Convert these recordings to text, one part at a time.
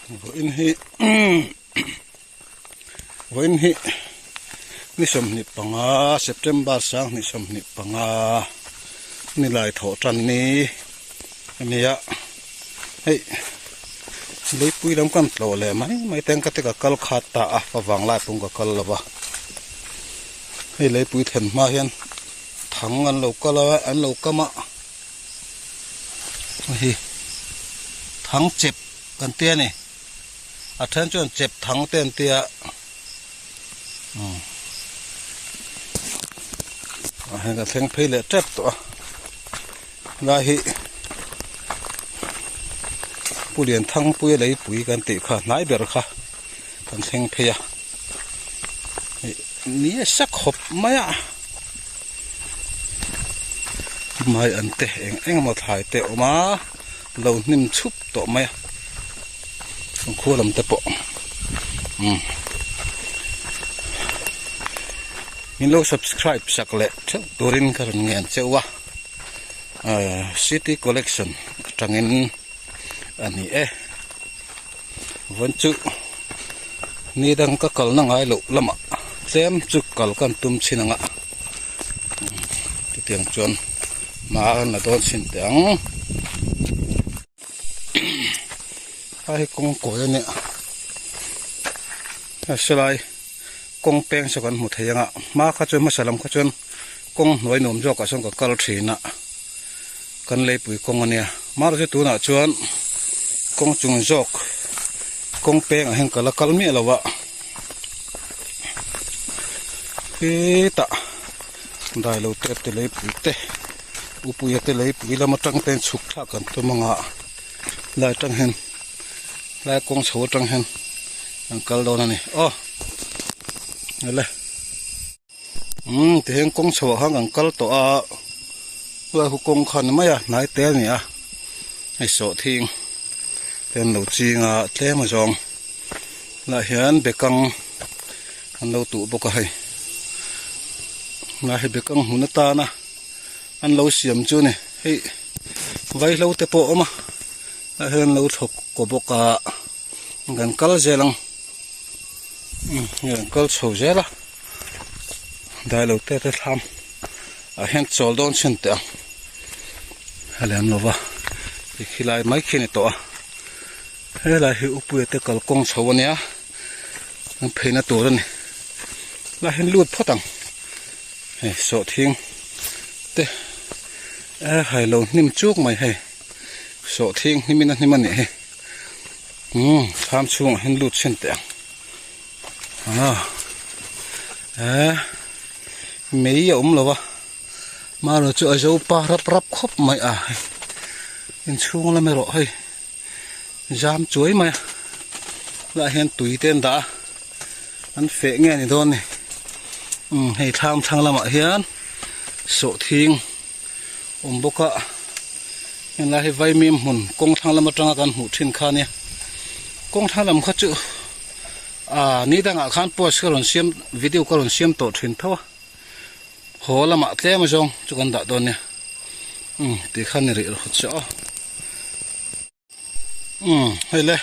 Vawiin hi vawiin hi ni 25 September 2025 nilai thawh tan ni ania hei leipui lam kan tlawh leh mai mai ten ka ti ka kal khat ta a ka vang lai pawh ka kal lo va hei leipui thlen hma hian thang an lo kal a an lo kam a. Hei thang chep kan tia ni a then chuan chep thang te an tia umm ah hian ka thleng phei leh tep tawh a helai hi Pu Lianthangpuia leipui kan tih kha hnai ber kha kan thleng phei a hei ni a sa khawp mai a. Mai an te eng eng emaw thlai te a awm a lo hnim chhup tawh mai a an khua lam te pawh umm min lo subscribe sak leh theuh turin ka rawn ngen cheu a ahh city collection atangin a ni e vawn chu ni dang ka kalna ngai loh lamah tlem chu kal kan tum chin ang a chutiang chuan hma an la dawn chhin teh ang a hi kawng kawi a nia a silai kawng peng saw kan hmu thei ang a hma kha chuan hmasa lam kha chuan kawng hnuai nuam zawkah sawn ka kal thin a kan leipui kawng a nia mahse tunah chuan kawng chung zawk kawng pengah hian ka la kal miah lo a hetah dailo te te leipui te upuia te leipui lam atang te chhuk thlak kan tum ang a lai atang hian lai kawng chho atang hian an kal dawn a ni aw awle. Umm tihian kawng chhoah khan kan kal tawh a helai khu kawng kha ni mai a hnai te a ni a hei sawhthing te an lo ching a tlem a zawng lah hian bekang an lo tuh bawk a hei helai hi bekang hmun atana an lo siam chu a ni hei vaihlo te pawh a awm a lah hian an lo thlawk kaw bawk a kan kal zel ang. Umm hei an kal chho zel a dailo te te thlam ah hian chawl dawn chhin teh ang a lem lo va ti khilai mai khi a ni tawh a helai hi upuia te kalkawng chho a nia an pheina tur a ni lai hian lut phawt ang hei sawhthing te e hai lo hnim chuk mai hei sawhthing hnimin a hnim a nih hi. Umm thlam chhungah hian lut chhin teh ang ah eh mei a awm lo a marawh chu a zo pa rap rap khawp mai a hei inchhung lam erawh hei zam chuai mai a lah hian tui te an dah a an feh nge ni dawn ni umm hei thlam thlang lamah hian sawhthing awm bawk a helai hi vaimim hmun kawng thlang lam atanga kan hmuh thin kha ania kawng thlang lam kha chu ah ni dangah khan post ka rawn siam video ka rawn siam tawh thin tho a haw lamah tlem a zawng chu kan dah dawn nia umm tih kha ni rih rawh che aw. Umm hei le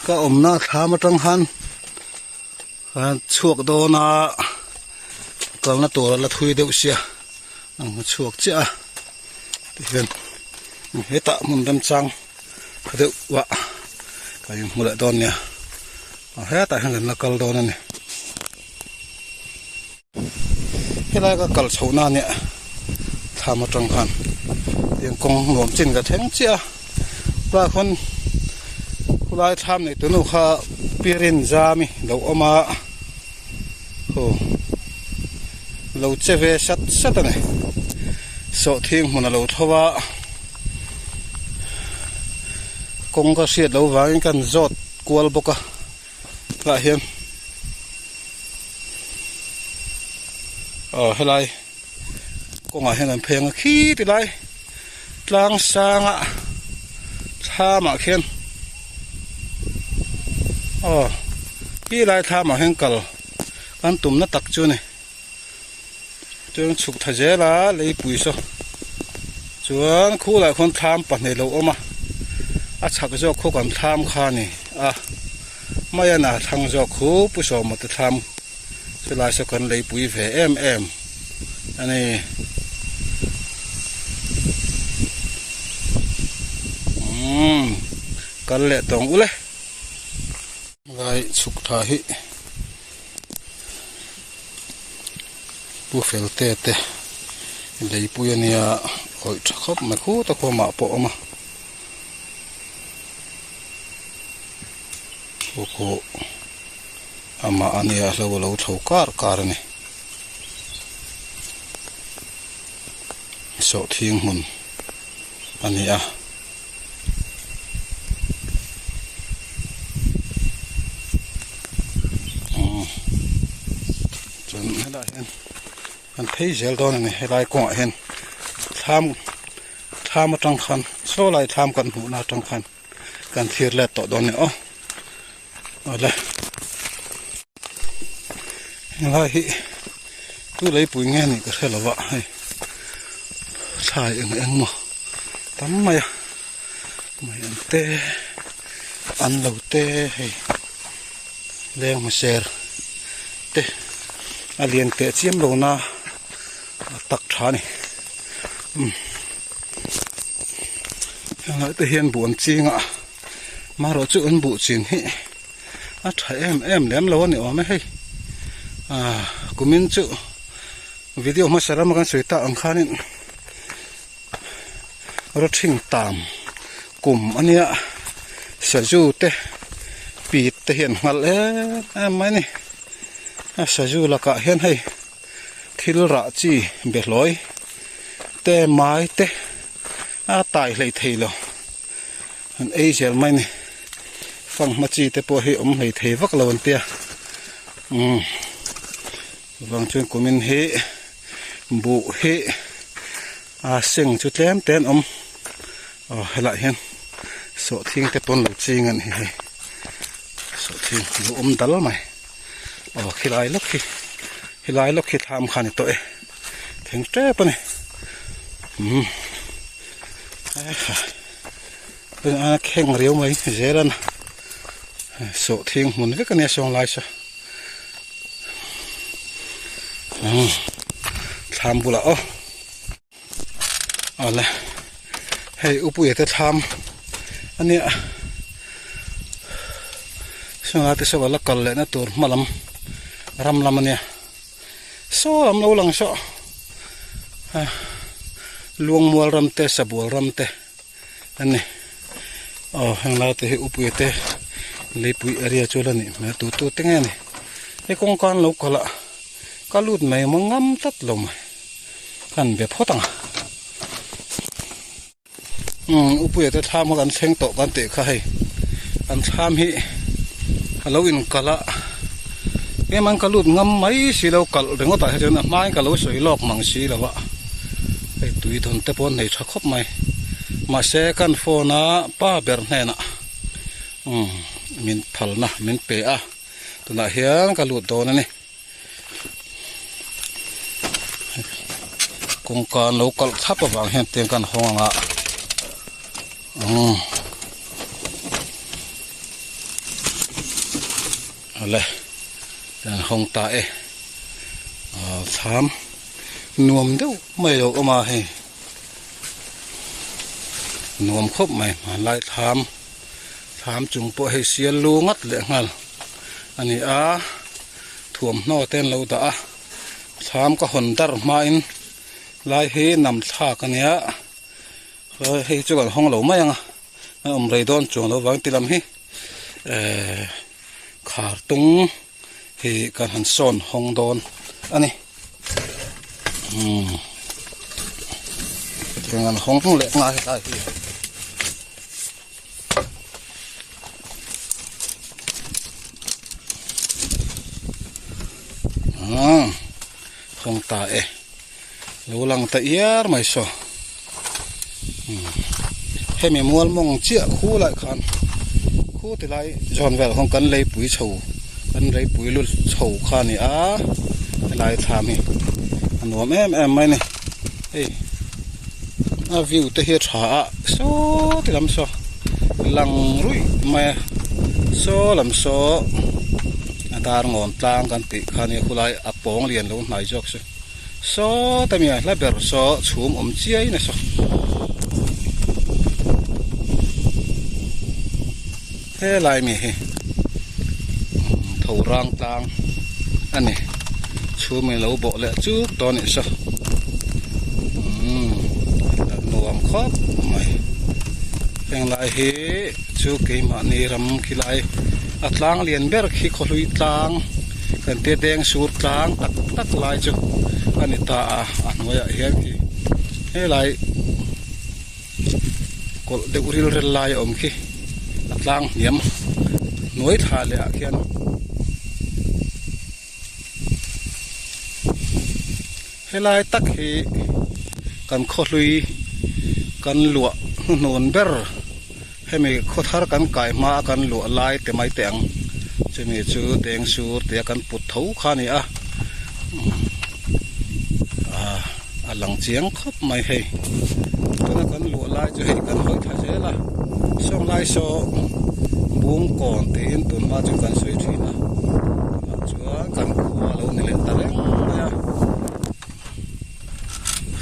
ka awmna thlam atang khan khan chhuak dawn a kalna tur a la thui deuh sia ang hmu chhuak chiah a tihian hetah hmun remchang tha deuh ah ka inhmu leh dawn nia hetah hian kan la kal dawn a ni. Helai ka kal chhoh na nia thlam atang khan tiang kawng nuam chin ka thleng chiah a tunah khawn khulai thlam nei tunu kha pirin zam i lo awm a aw lo che ve sat sat a ni sawhthing hmun a lo tho a kawng ka hriat loh vangin ka han zawt kual bawk a. Tah hian aw helai kawngah hian an phei ang a khi ti lai tlang sanga thlamah khian aw khi lai thlamah hian kal kan tumna tak chu a ni chuan chhuk tha zel a leipui saw chuan khulai khuan thlam pahnih a lo awm a a chhak zawk khu kan thlam kha a ni. a maian a thlang zawk khu Pu Sawma te thlam chulai saw kan leipui ve em em a ni. Umm kal leh tawng ule. Lai chhuk tha hi Pu Felte te leipui a nia awih tha khawp mai khut a khuamah pawh a awm a. Chu pawh amah a nia hlo a lo thlo kar kar a ni. Sawhthing hmun a ni a. Chuan helaiah hian kan phei zel dawn a ni helai kawngah hian thlam thlam atang khan saw lai thlam kan hmuhna atang khan kan thlir let tawh dawn a ni aw awle helai hi tu leipui nge nih ka hre lo a hei thlai eng eng maw tam mai a mai an te an lo te hei leng hmaser te a lian teh chiam lo na a tak tha a ni umm helai te hian buh an ching a marawh chu an buh chin hi a tha em em lem lo a ni awm e hei ah kumin chu video hmasa lama kan sawi tak ang khanin rawthing tam kum a nia sazu te pit te hi an nghal em em mai a ni a sazu lakah hian hei thil rah chi behlawi te mai te a tai hlei thei lo an ei zel mai a ni fanghma chi te pawh hi awm hlei thei vak lo an tia umm chuvang chuan kumin hi buh hi a seng chu tlem te an awm aw helaiah hian sawhthing te pawn lo ching a ni hei sawhthing lo awm dal mai aw khilai lawk hi helai lawk hi thlam kha a ni tawh e thleng tep a ni umm a kheng riau mai zel a sawhthing hmun vek a nia sawn lai saw umm thlam bulah aw awle hei upuia te thlam a nia sawnga te saw a la kal leh na tur hma lam ram lam a nia saw lam lo lang saw luangmual ram te sabual ram te a ni aw heng lai te hi upuia te leipui area chu la nih hmel tu tu te nge ni hei kawngka an lo kalh a ka lut mai maw ngam tlat lo mai kan be phawt ang a umm upuia te thlam kha kan thleng tawh kan tih kha hei an thlam hi a lo inkalh a eng an ka lut ngam mai si lo kalh ringawt ah hi chuan a hmain ka lo sawi lawk mang si lo a hei tui dawn te pawh an nei tha khawp mai mahse kan phone a pa ber hnenah umm min phalna min pe a tunah hian ka lut dawn a ni. Kawngka an lo kalh thlap avang hian tiang kan hawng ang a umm awle an hawng ta e aw thlam nuam deuh mai a lo awm a hei nuam khawp mai hmanlai thlam thlam chung pawh hei sial lu ngat leh nghal a ni a. Thuamhnaw te an lo dah a thlam ka hawn dar hmain lai hi nam thlak a nia hei chu kan hawng lo mai ang a a awm rei dawn chuang lo vang ti lam hi ehh khar tung hi kan han sawn hawng dawn a ni umm hetiang an hawng leh nghal helai hi. Hawng ta e lo lang ta iar mai saw hemi mual mawng chiah khu lai khan khu ti lai zawn vel khawn kan leipui chho kan leipui lut chho kha a ni a helai thlam hi a nuam em em mai a ni hei. A view te hi a tha a saw ti lam saw lang ruih mai a. Saw lam saw a dar ngawn tlang kan tih kha nia khulai a pawng lian lo hnai zawk chu saw te mi a hla ber saw chhum awm chiai na saw. Helai mi hi tho rang tlang a ni chhum in lo bawh leh chuk tawh a nih saw umm nuam khawp mai heng lai hi chu keimahni ram khi lai a tlang lian ber khi khawhlui tlang kan tia deng sur tlang tak tak lai chu a ni ta a a hnuaiah hian khi helai. Kawlh deuh ril rel lai a awm khi a tlang hniam hnuai thla leh ah khian helai tak hi kan khawhlui kan luah hnuhnawn ber hemi khaw thar kan kai hma a kan luah lai te mai teh ang chumi chu deng sur tia kan put tho kha a ni a. Ah a lang chiang khawp mai hei tuna kan luah lai chu hei kan hawi thla zel a sawng lai saw bung kawn tiin tun hma chu kan sawi thin a tunah chuan kan khua a lo ni leh ta reng mai a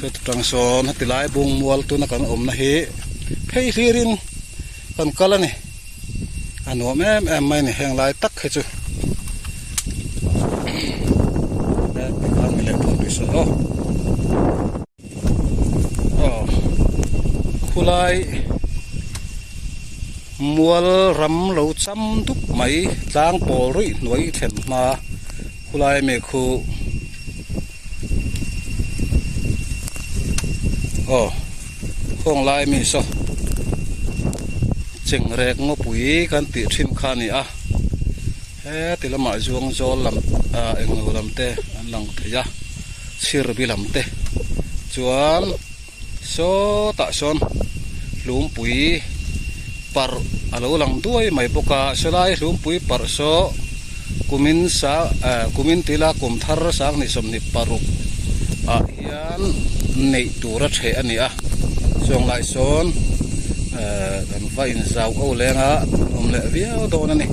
heti tang sawn heti lai bung mual tuna kan awmna hi phei hlirin kan kal a ni. A nuam em em mai a ni heng lai tak hi chu aw khulai mual ram lo cham dup mai tlang pawl ruih hnuai thlen hma khulai mi khu aw khawng lai mi saw Chengrek ngawpui kan tih thin kha a ni a, heti lamah zuang zawl lam ah englo lam te an lang thei a, chhirbi lam te chuan sawtah sawn hlumpui parh a lo lang duai mai bawk a, sawlai hlumpui parh saw kumin sa ah kumin tila kum thar sanghnih 26 ah hian neih tur a ṭheh a ni a chuang lai sawn ehh kan va inzau ho leng a an awm leh viau dawn a ni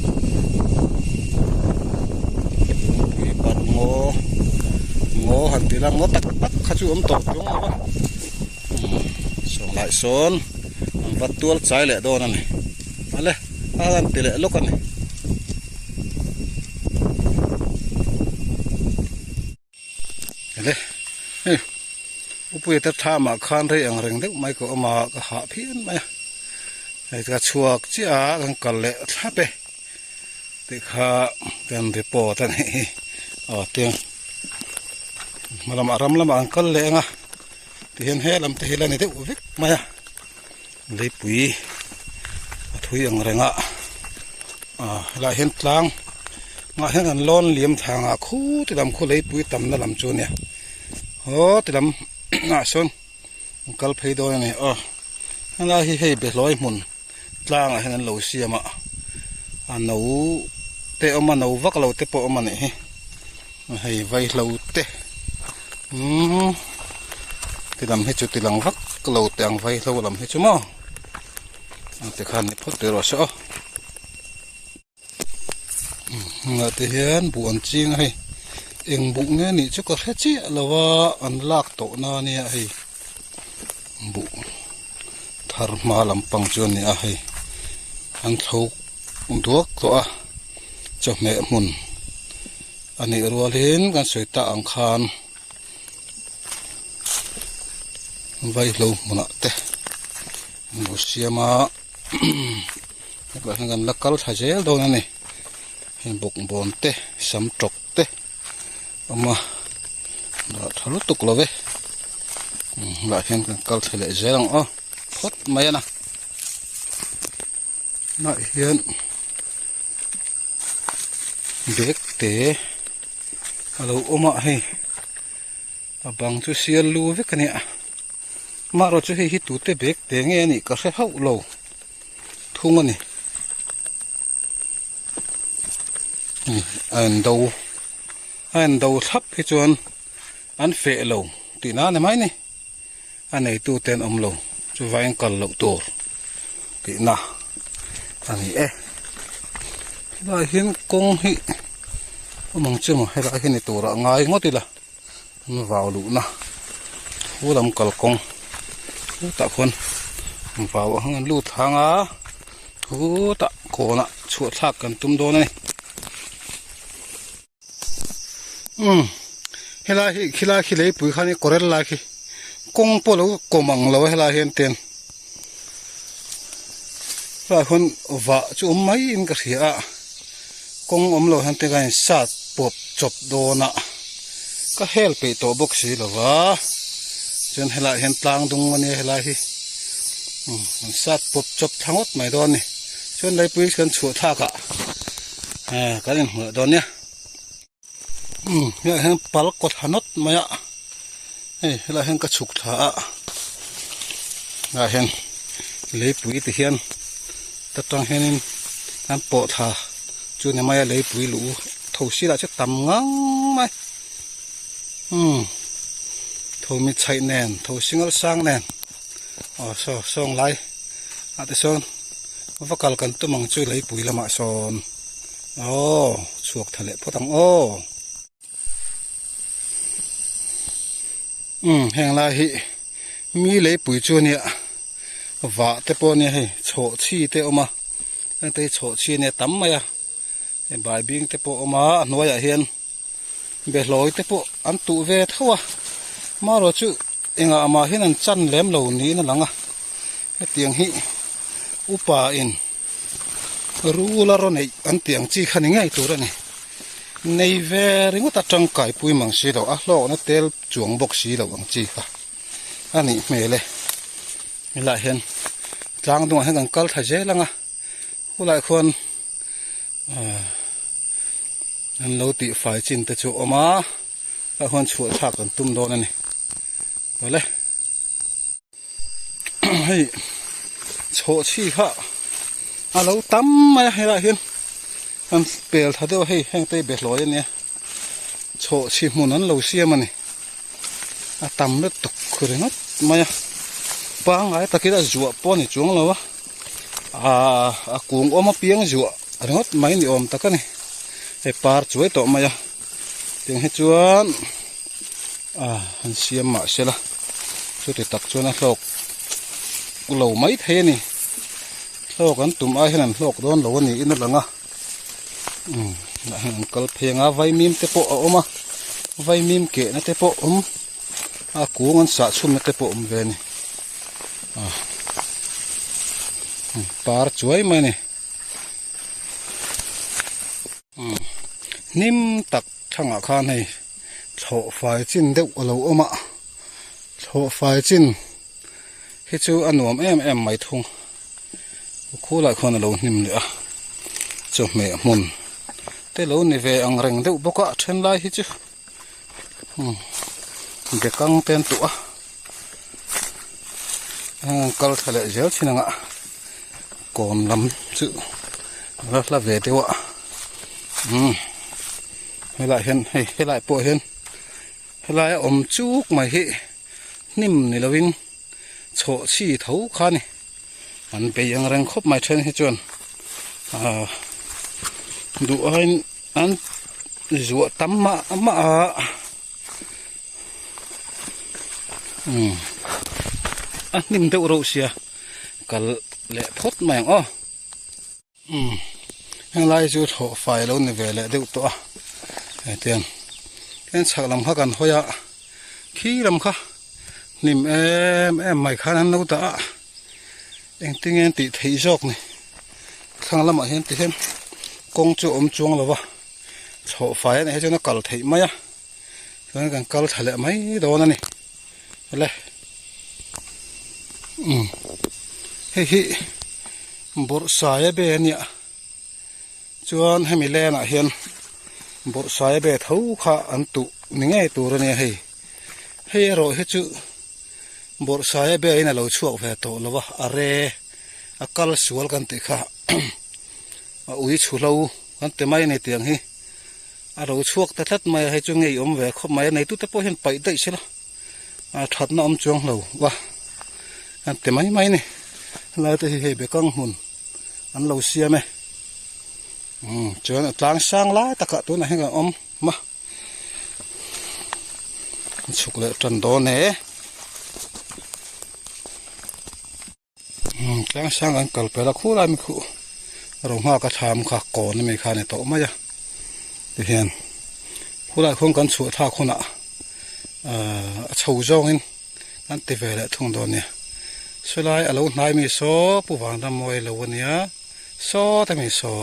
lungpui parh ngaw ngaw han ti la ngaw tak tak kha chu awm tawh chuang lo va umm chuang lai sawn an va tual chai leh dawn a ni ale a han ti leh lawk a ni. Ele hei upuia te thlamah khan rei ang reng deuh mai ka awm a ka hah phian mai a hei ka chhuak chiah a kan kal leh thlap e tih kha kan report a nih hi aw tiang hma lamah ram lamah an kal leh ang a tihian he lam te hi la ni deuh vek mai a leipui a thui ang reng a ah helaiah hian tlang ah hian an lawn liam thla ang a khu ti lam khu leipui tamna lam chu a nia haw ti lam ah sawn an kal phei dawn a ni aw helai hi hei behlawi hmun tlangah hian an lo siam a a no te a awm a no vak lo te pawh a awm a nih hi hei vaihlo te umm ti lam hi chu ti lang vak lo teh ang vaihlo lam hi chu maw tikhan ni phawt teh rawh se aw hnungah te hian buh an ching a hei eng buh nge nih chu ka hre chiah lo a an lak tawh na ania hei buh thar hma lampang chu a ni a hei an thlo duak tawh a chawhmeh hmun a nih rualin kan sawi tak ang khan vaihlo hmunah te an lo siam a. Hetah hian kan la kal thla zel dawn a ni heng bawkbawn te sam tawk te a awm a dah tha lutuk lo ve lah hian kan kal thla leh zel ang aw phawt mai a na tunah hian bag te a lo awm a hei a bang chu sial lu vek a nia. Amaherawhchu hei hi tute bag te nge a nih ka hre hauh lo thung a ni a en do a en do thlap hi chuan an feh lo tih na ni mai ni a neitu te an awm lo chuvangin kal loh tur tih na a ni e. Helaiah hian kawng hi awm ang chu maw helaiah hian ni turah ngai ngawt ila an vau luhna khu lam kalkawng khutah khuan vau ang an lut hang a khutah kawnah chhuah thlak kan tum dawn a ni umm helai hi khilai khi leipui khan i kawrel lai khi kawng pawh lo kawm ang lo a helai hian ten helaiah hian vah chu awm mai in ka hria a kawng awm lo hian te khan in sat pawp chawp dawn a ka hel peih tawh bawk si lo va chuan helaiah hian tlang dung a nia helai hi umm an sat pawp chawp thla ngawt mai dawn a ni chuan leipui kan chhuah thlak ah. Eh kan inhmuh dawn nia umm helaiah hian pal kawt ha nawt mai a hei helaiah hian ka chhuk thla a helaiah hian leipui ti hian ta tang hianin an pawh thla chu ni mai a leipui luh tho sirah chu tam ngang mai umm tho mi chhaih nen tho single sang nen aw saw sawng lai ah te sawn. Va kal kan tum ang chu leipui lamah sawn aw chhuak tha leh phawt ang aw. Umm heng lai hi mi leipui chu ania vah te pawh ania hei chhawh chhi te a awm a heng te hi chhawh chhi ania tam mai a hei baibing te pawh a awm a a hnuaiah hian behlawi te pawh an tuh ve tho a marawh chu engah mah hian an chan lem lo niin a lang a hetiang hi upa in rul a raw neih an tih ang chi kha ni ngei tur a ni nei ve ringawt a tangkai pui mang si lo a hlawkna tel chuang bawk si lo ang chi kha a nih hmel e helaiah hian tlang dungah hian kan kal thla zel ang a khulaiah khuan ahh an lo tih fai chin te chu a awm a tah huan chhuah thlak an tum dawn a ni awle hei chhawh chhi kha a lo tam mai a helaiah hian an pel tha deuh a hei heng te hi behlawi a nia chhawh chhi hmun an lo siam a ni a tam lutuk ringawt mai a pangngai takin a zuah pawh a ni chuang lo a. Ahh a kung awm apiang zuah ringawt mai ni awm tak a ni hei par chuai tawh mai a tiang hi chuan ah an siam mah se la chuti tak chuan a hlawk lo mai thei a ni hlawk an tum ai hian an hlawk dawn lo a niin a lang a umm tah hian an kal phei ang a vaimim te pawh a awm a vaimim kehna te pawh a awm. A kung an sah chhunna te pawh awm ve a ni ah par chuai mai a ni umm hnim tak thlangah khan hei thlawh fai chin deuh a lo awm a thlawh fai chin hi chu a nuam em em mai thung khulai khuan a lo hnim leh a chawhmeh hmun te lo ni ve ang reng deuh bawk a then lai hi chu. Bekang te an tuah a an kal thla leh zel thin ang a kawn lam chu a la hla ve deuh a umm helaiah hian hei helai pawh hian helaia awm chuk mai hi hnim ni lovin chhawh chhi tho kha a ni an bei ang reng khawp mai then hi chuan ahh duh aiin an zuah tam mah mah a umm a hnim deuh reuh sia kal leh phawt mai ang aw umm henglai chu thlawh fai a lo ni ve leh deuh tawh a hetiang hian chhak lam kha kan hawi a khi lam kha hnim em em mai khan an lo dah a engtin nge an tih theih zawk ni thlang lamah hian ti hian kawng chu a awm chuang lo va thlawh fai a nih hi chuan a kal theih mai a chuan kan kal thla leh mai dawn a ni le umm hei hi bawrhsaia be a nia chuan hemi lenah hian bawrhsaia be tho kha an tuh ni ngei tur a nia hei hei erawh hi chu bawrhsaia be in a lo chhuak ve tawh lo va a re a kal sual kan tih kha a ui chhuhlo kan ti mai a ni tiang hi a lo chhuak ta tlat mai a hei chu ngei awm ve khawp mai a neitute pawh hian paih daih sela a thatna awm chuang lo va kan ti mai mai a ni helai te hi hei bekang hmun an lo siam e. Umm chuan a tlang sang lai takah tunah hian kan awm a chhuk leh tan dawn e umm tlang sang kan kal pel a khulai mi khuh ro nghak a thlam kha kawn ami kha a ni tawh mai a tihian khulai khuan kan chhuah thlak hunah ahh a chho zawngin an ti ve leh thung dawn nia sawlai a lo hnai mi saw pu vanrammawi lo ania saw te mi saw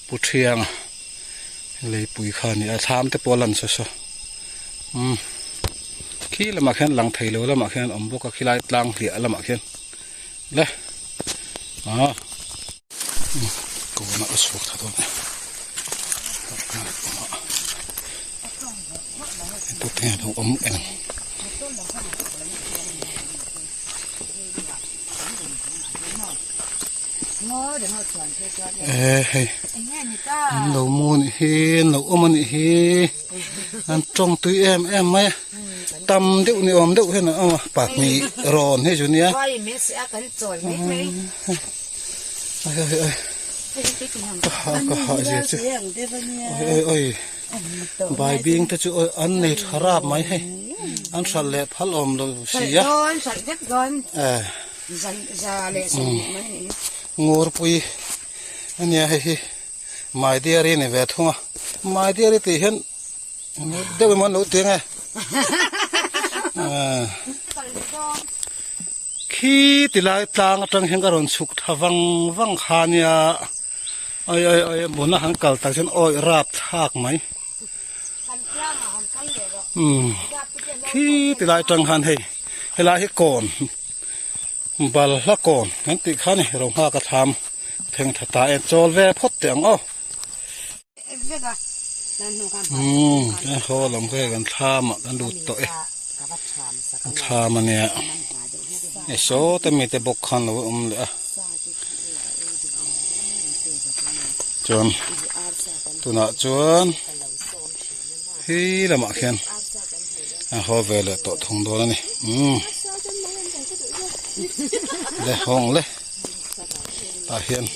pu thianga leipui kha a ni a thlam te pawh a lan saw saw umm khi lamah khian lang thei lo lamah khian a awm bawk a khilai tlang hliah lamah khian le ah kawnah a chhuak tha dawn e tute lo awm eng e hei an lo mu anih hi an lo awm anih hi an tawng tui em em mai a tam deuh ni awm deuh hian an awm a pahnih rawn hi chu nia ai ai ai ka hah ka hah zia chu oi oi oi baibing te chu an nei tha rap mai hei an hralh leh phal awm lo si a eh ngurpui ania hei hi maidiari a ni ve thung a maidiari tih hian deuh emaw an lo ti ang e khi ti lai tlang atang hian ka rawn chhuk thla vang vang kha ania ai ai ai hmuna han kal tak chuan awih rap thlak mai umm khi ti lai atang khan hei helai hi kawn balhla kawn kan tih kha a ni ro nghak a thlam thleng tha ta e chawl ve phawt teh ang aw. Umm a haw lam kha hei kan thlam ah kan lut tawh e thlam ania hei sawta mite bawk khan lo awm leh a chuan tunah chuan hi lamah khian a haw ve leh tawh thung dawn a ni umm le hawng le tah hian.